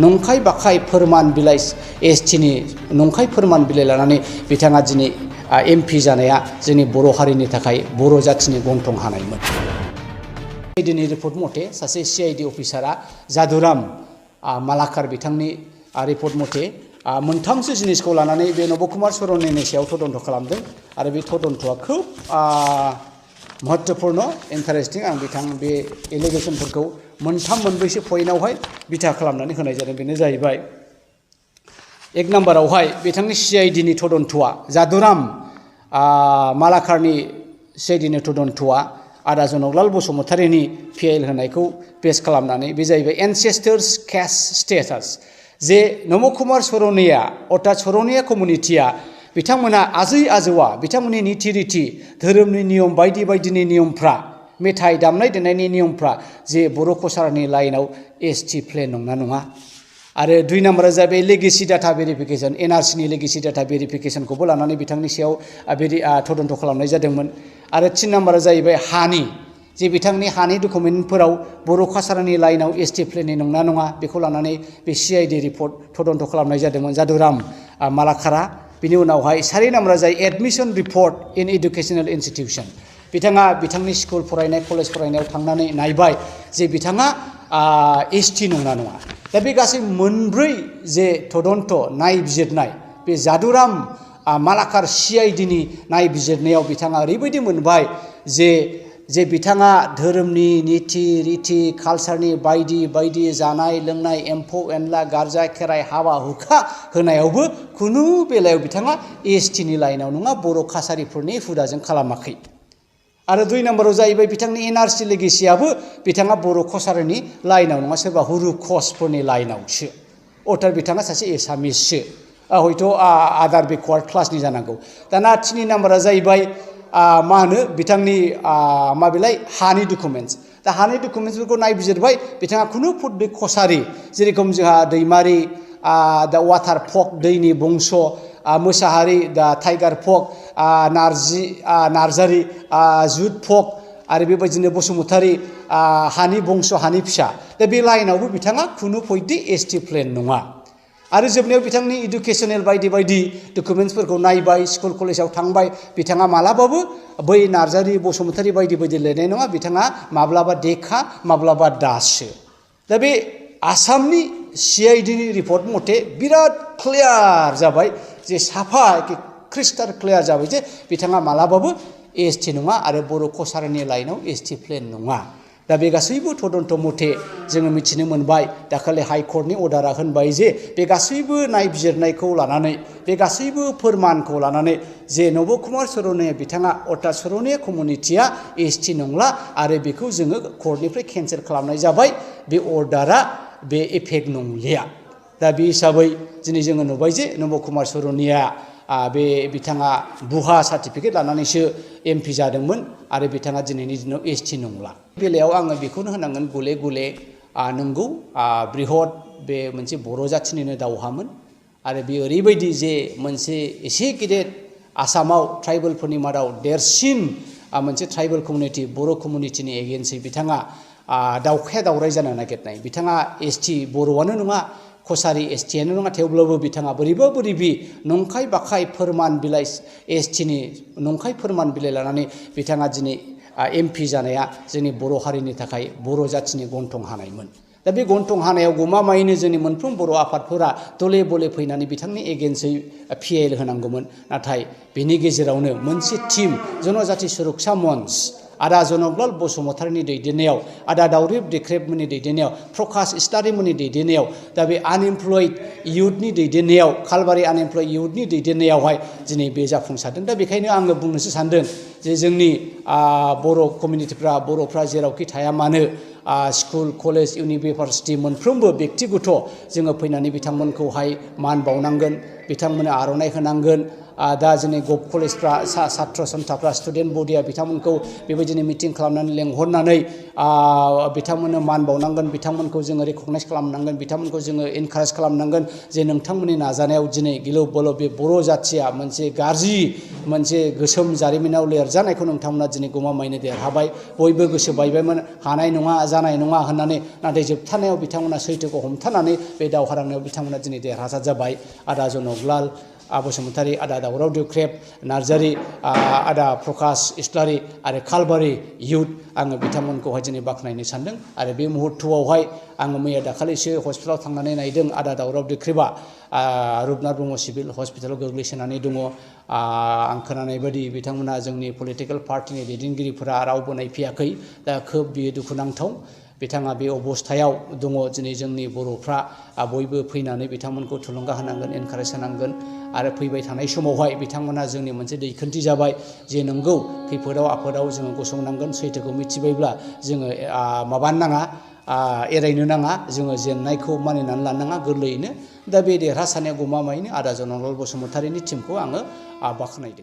नंखाय बाखाय फोरमान बिलाइ एसटिनि नंखाय फोरमान बिलाइ लानानै बिथाङा दिनै एमपि जानाया जोंनि बर' हारिनि थाखाय बर' जाथिनि गन्थं हानायमोन। दिनै रिपर्ट मथे सासे सिआइडि अफिसारा जादुराम मालाकार बिथांनि रिपर्ट मथे मोनथामसो जिनिसखौ लानानै बे नब कुमार सरनियानि सायाव तदन्त खालामदों आरो बे तदन्तआ खोब महत्वपूर्ण इन्टारेस्टिं। आं बिथां बे एलिगेसनफोरखौ मोनथाम मोनब्रैसो पइन्टआवहाय बिथा खालामनानै होनाय जादों। बेनो जाहैबाय एक नाम्बारावहाय बिथांनि सिआइडिनि तदन्तआ जादुराम मालाकारनि सिआइडिनि तदन्तआ आदा जनकलाल बसुमतारीनि पिएल होनायखौ बेस खालामनानै बे जाहैबाय एनसेस्टर्स केस्ट स्टेटास जे नब कुमार सरनिया अर्थात सरनिया कमिउनिटिया बिथांमोना आजै आजौआ बिथांमोननि नीति रीति धोरोमनि नियम बायदि बायदिनि नियमफ्रा मेथाइ दामनाय देनायनि नियमफ्रा जे बर' कसारनि लाइनाव एसटि प्लेन नंना नङा। आरो दुइ नाम्बारा जाबाय लेगेसि डाटा भेरिफिकेसन एनआरसिनि लेगेसि डाटा भेरिफिकेसनखौबो लानानै बिथांनि सायाव तदन्त खालामनाय जादोंमोन। आरो थिन नाम्बारा जाहैबाय हानि जे बिथांनि हानि डकुमेन्टफोराव बर' कासारनि लाइनाव एसटि प्लेननि नंना नङा बेखौ लानानै बे सिआइडि रिपर्ट तदन्त खालामनाय जादोंमोन जादुराम मालाकारा। बिनि उनावहाय सारि नाम्बारा जायो एडमिसन रिपर्ट इन एडुकेसनेल इन्स्टिटिउसन। बिथाङा बिथांनि स्कुल फरायनाय कलेज फरायनायाव थांनानै नायबाय जे बिथाङा एसटि नंना नङा। दा बे गासै मोनब्रै जे तदन्त नायबिजिरनाय बे जादुराम मालाकार सिआइडिनि नायबिजिरनायाव बिथाङा ओरैबायदि मोनबाय जे बिथाङा धोरोमनि नीति रीति कालचारनि बायदि बायदि जानाय लोंनाय एम्फौ एनला गारजा खेराइ हाबा हुखा होनायावबो खुनु बेलायाव बिथाङा एसटिनि लाइनाव नङा बर' कासारिफोरनि हुदाजों खालामाखै। आरो दुइ नाम्बाराव जाहैबाय बिथांनि एनआरसि लेगेसियाबो बिथाङा बर' कसारिनि लाइनाव नङा सोरबा हुरु कचफोरनि लाइनावसो अर्थात बिथाङा सासे एसामिससो हयथ' आदार बेकवार्ड क्लासनि जानांगौ। दाना थिनि नाम्बारा जाहैबाय मा होनो बिथांनि माबेलाय हानि डकुमेन्टस। दा हानि डकुमेन्टसफोरखौ नायबिजिरबाय बिथाङा खुनु फुट बे कसारि जेरेखम जोंहा दैमारि दा वाटार फक दैनि बंस मोसाहारि दा टाइगार फक नार्जारि जुद फक आरो बेबायदिनो बसुमतारी हानि बंस हानि फिसा। दा बे लाइनावबो बिथाङा खुनु पइन्टि एसटि प्लेन नङा। आरो जोबनायाव बिथांनि इडुकेसनेल बायदि बायदि डकुमेन्टसफोरखौ नायबाय स्कुल कलेजाव थांबाय बिथाङा मालाबाबो बै नार्जारि बसुमतारी बायदि बायदि लिरनाय नङा। बिथाङा माब्लाबा देखा माब्लाबा दासो। दा बे आसामनि सिआइडिनि रिपर्ट मथे बिराद क्लियार जाबाय जे साफा क्रिस्टाल क्लियार जाबाय जे बिथाङा मालाबाबो एसटि नङा आरो बर' कसारिनि लाइनाव एसटि प्लेन नङा। दा बे गासैबो तदन्त मथे जोङो मिथिनो मोनबाय दाखालि हाइकर्टनि अर्डारा होनबाय जे बे गासैबो नायबिजिरनायखौ लानानै बे गासैबो फोरमानखौ लानानै जे नब कुमार सरनिया बिथाङा अर्थात सरनिया कमिउनिटिया एसटि नंला आरो बेखौ जोङो कर्टनिफ्राय केन्सेल खालामनाय जाबाय। बे अर्डारा बे एफेक्ट नंलिया। दा बे हिसाबै दिनै जोङो नुबाय जे नब कुमार सरनिया बे बिथाङा बुहा सार्टिफिकेट लानानैसो एमपि जादोंमोन आरो बिथाङा दिनैनि दिनाव एसटि नंला। बेलायाव आङो बेखौनो होनांगोन गले गले नंगौ बृहद बे मोनसे बर' जाथिनिनो दावहामोन आरो बे ओरैबायदि जे मोनसे एसे गेदेर आसामाव ट्राइबेलफोरनि मादाव देरसिन मोनसे ट्राइबेल कमिउनिटि बर' कमिउनिटिनि एगेन्स्टै बिथाङा दावखाया दावराय जानो नागिरनाय। बिथाङा एसटि बर'आनो नङा कसारि एसटियानो नङा थेवब्लाबो बिथाङा बोरैबा बोरैबि नंखाय बाखाय फोरमान बिलाइ एसटिनि नंखाय फोरमान बिलाइ लानानै बिथाङा दिनै एमपि जानाया जोंनि बर' हारिनि थाखाय बर' जाथिनि गन्थं हानायमोन। दा बे गन्थं हानायाव गमामायैनो जोंनि मोनफ्रोम बर' आफादफोरा दले बले फैनानै बिथांनि एगेन्स्टै पिएल होनांगौमोन। नाथाय बेनि गेजेरावनो मोनसे टिम जनजाति सुरक्षा मन्च आदा जनकलाल बसुमतारीनि दैदेननायाव आदा दाउरिब देख्रेबमोननि दैदेननायाव प्रकाश इस्लारिमोननि दैदेननायाव दा बे आनएमप्लयड इयुथनि दैदेननायाव खालबारि आनएमप्लयड इयुथनि दैदेननायावहाय दिनै बे जाफुंसारदों। दा बेखायनो आङो बुंनोसो सानदों जे जोंनि बर' कमिउनिटिफ्रा बर'फ्रा जेरावखि थाया मानो स्कुल कलेज इउनिभार्सिटि मोनफ्रोमबो बेक्तिगत जोङो फैनानै बिथांमोनखौहाय मान बावनांगोन बिथांमोननो आर'नाइ होनांगोन दा जोंनि गभ कलेजफ्रा सात्र सन्थाफ्रा स्टुडेन्ट बडिया बिथांमोनखौ बेबायदिनो मिटिं खालामनानै लेंहरनानै बिथांमोननो मान बावनांगोन, बिथांमोनखौ जोङो रेकगनाइज खालामनांगोन, बिथांमोनखौ जोङो एनकारेज खालामनांगोन जे नोंथांमोननि नाजानायाव दिनै गिलु बालु बे बर' जाथिया मोनसे गाज्रि मोनसे गोसोम जारिमिनाव लिरजानायखौ नोंथांमोना दिनै गमामायैनो देरहाबाय। बयबो गोसो बायबायमोन हानाय नङा जानाय नङा होननानै, नाथाय जोबथानायाव बिथांमोना सैथोखौ हमथानानै बे दावहा नांनायाव बिथांमोना दिनै देरहासार जाबाय। आदा जनकलाल बसुमतारी, आदा दावराव देख्रेब नार्जारी, आदा प्रकाश इस्लारि आरो खालबारि इउथ, आङो बिथांमोनखौहाय दिनै बाख्नायनो सानदों। आरो बे मुहुर्तआवहाय आङो मैया दाखालिसो हस्पिटालाव थांनानै नायदों। आदा दावराव देख्रेबा रुपनाथ ब्रह्म सिभिल हस्पिटालाव गोग्लैसोनानै दङ। आं खोनानाय बायदि बिथांमोना जोंनि पलिटिकेल पार्टिनि दैदेनगिरिफोरा रावबो नायफैयाखै। दा खोब बियो दुखुनांथाव। बिथाङा बे अबस्थायाव दङ। दिनै जोंनि बर'फ्रा बयबो फैनानै बिथांमोनखौ थुलुंगा होनांगोन, एनकारेज होनांगोन। आरो फैबाय थानाय समावहाय बिथांमोना जोंनि मोनसे दैखान्थि जाबाय जे नंगौ खैफोदाव आफोदाव जोङो गसंनांगोन, सैथोखौ मिथिबायब्ला जोङो माबानो नाङा, एरायनो नाङा, जोङो जेननायखौ मानिनानै लानाङा गोरलैयैनो। दा बे देरहासारनाया गमामायैनो आदा जनकलाल बसुमतारीनि टिमखौ आङो बाख्नायदों।